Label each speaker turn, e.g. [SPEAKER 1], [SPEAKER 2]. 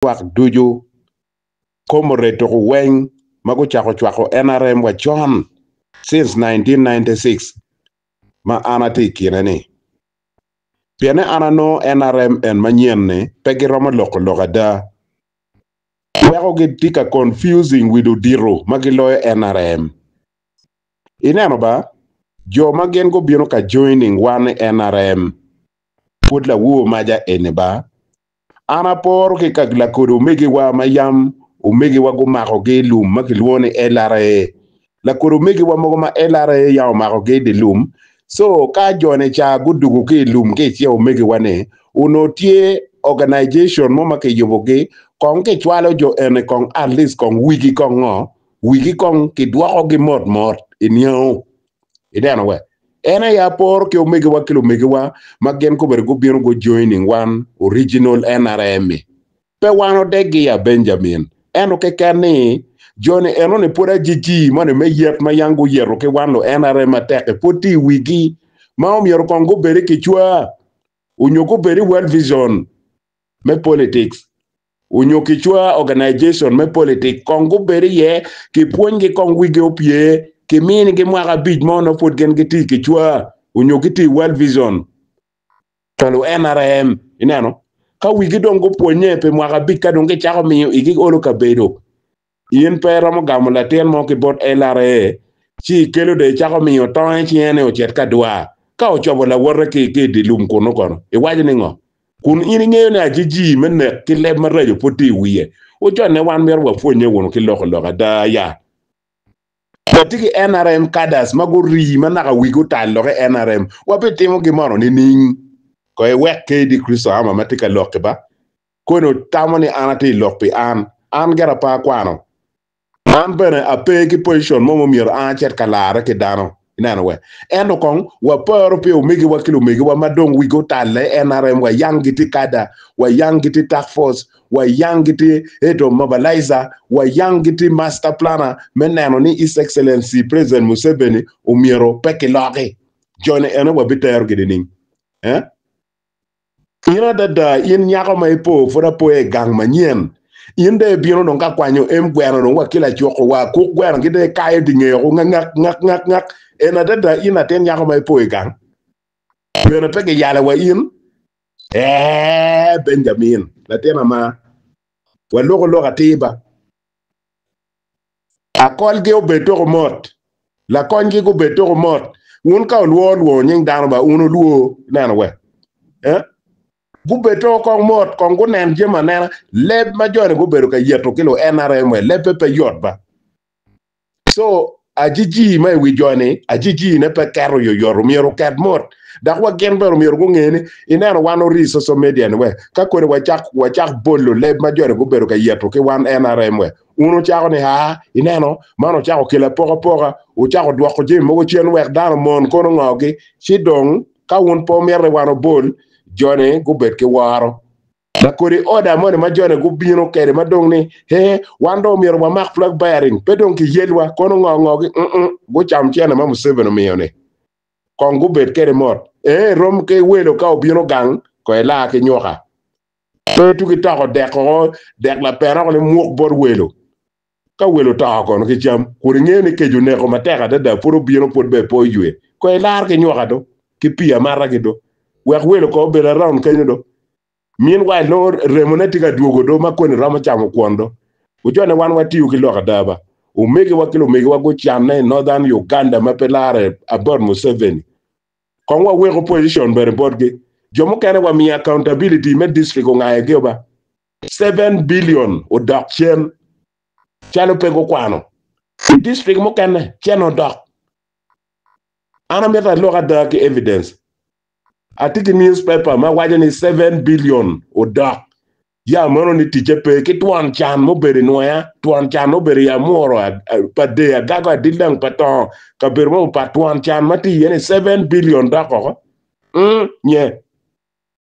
[SPEAKER 1] Lwak ducu, comrade tuku weng ma gucako cwako NRM wa con since 1996 ma an atye i kine ni. Pienne an anongo NRM en manyen ni pe giromo loko lok ada. Weko gitye ka confusing wi ludito ma giloyo NRM. Ineno ba, jo ma gin gubino ka joining wan i NRM pwod lawor maca eni ba, An aporo ki ka lakodi omegiwa ma yam omegiwa gumakogi i lum ma kilwongo ni LRA. Lakodi omegiwa mogo ma LRA yam omakogi i dye lum, so ka joni ca gudugo ki i lum ki i cing omegiwa-ni, onongo tye organization mo ma kiyubogi, kong kicwalo jo eni kong at least kong wigi kong ngo, wigi kong kidwokogi mot mot i niango. Ineno we? En aye aporo ki omegiwa ki lumegiwa ma gin kobedo gubino gu joining wan original NRM-mi. Pe wan odeggi ya Benjamin, ento keken ni joni enoni pwod ajiji moni me yet ma yang guyeto ki wan lu NRM matek-ki pwod tye i wigi ma omyero kong gubed i kicwa onyo gubed i world vision me politics. Onyo kicwa organization me politic kong gubed iye kipwonygi kong wigi opye kiminigi mwaka abic mo nongo pwod gin gitye i kicwa onyo gitye i world vision pa lu NRM ineno ka wigi dong gupwonye pi mwaka abic ka dong gicako miyo igi olo kabedo In pe iromo gamo latin mo ki bot LRA ci ikelo dong icako miyo tonge cinge ni ocit ka dwar. Ka ocobo lawote ki ki i dye lum kunnu kono, iwaco ni ngo? Kun in ingeyo ni ajiji me nek ki leb maraco pud tye i wiye. Wuconne wan myero wapwonye wunu ki loko lok ada ya. Watye ki NRM cadres ma gurii ma naka wigi otal dok i NRM. Wabitimo gin mono nining? Ko iwek KD Kristo Ama ma tye ka lok-ki ba. Koni otamo ni an atye i lok pi an. An gira pe akwano. An bene ape ki position mo mumyero an acit ka larre ki dano. Ineno we? Ento kong waparo pi omegiwa ki lumegiwa ma dong wigi otalle i NRM, wayang gitye kada, wayang gitye task force, wayang gitye head of mobilizer, wayang gitye master planner me neno ni His Excellency President Museveni omyero pe kiloki. Joni ene wabiterogi nining? Eh? In adada in nyako ma ipo pud apoya i gang manyen. In dong ibino dong ka kwanyo em gweno dong wa ki lacuko wa kuk gweno ki dong ikayo di ngeye oko ngak ngak ngak ngak. En adada in latin nyako ma ipo i gang. Bene pe giyalo wa in. Ee Benjamin latin ama waloko lok atir ba. Akolgi obed toko mot, lakonygi gubed toko mot. Wun ka wulwor lwongo nying dano ba, wun wulwor neno we. Eh? Gubed toko kong mot, kong gunen jami anena. Leb ma joni gubedo ka yeto ki lu NRM we, lebbe pe yot ba. So, ajiji ma i wi joni, ajiji ne pe ket oyoyot, omyero oket mot. Dok wa gin bene omyero gunge ni, ineno wan ori i social media ni we, ka koni wacak, wacak bolo leb ma joni gubedo ka yeto ki wan NRM we, Wun wucako ni, Aa, ineno, man ocako kelo apokapoka, wucako dwoko jami mogo cen wek dano omon kono ngogi, ci dong ka wun pe wumito ni wan wubol, joni gubed ki woro. Lakodi oda moni ma joni gubino kwede ma dong ni, He, wan dong omyero wamak flag bearing, pe dong kiyelwa, kono ngo ngogi, mm, gucam cene ma Museveni omiyo-ni. Kong gubed kwede mot. Ee, rom ki welo ka obino gang, ko elaa ki nyuka. Pe tugi toko dek oko, dek lapena oko ni mwok bot welo. Ka welo otoko kono ki cam, kun ingeyo ni kec oneko matek adada, pud obino pud bene pe oywe. Ko ilar ki nywaka do, ki pii amata ki do. Wek welo ko obed around kenyo do. Meanwhile nongo remone tye ka dwogo do ma koni romo camo kwon do. Ojone wan watiyo ki lok ada ba. Omegiwa ki lumegiwa gucanne i Northern Uganda ma pe lare about Museveni. Kong waweko position bene botgi. Jo mukene wamiyo accountability me district ongayogi oba. 7 billion odok cen calo pe gukwano. I district mukene cen odok. An amito alok ada ki evidence. Atye ki newspaper ma waco ni 7 billion odok. Ya meno ni ticce pe ki twon can mubedo i nwoya, twon can mubedo i amuro pa dee agago adilang pa tongo kabedo mo pa twon can ma tye iye ni 7 billion dok oko. Mm, nye.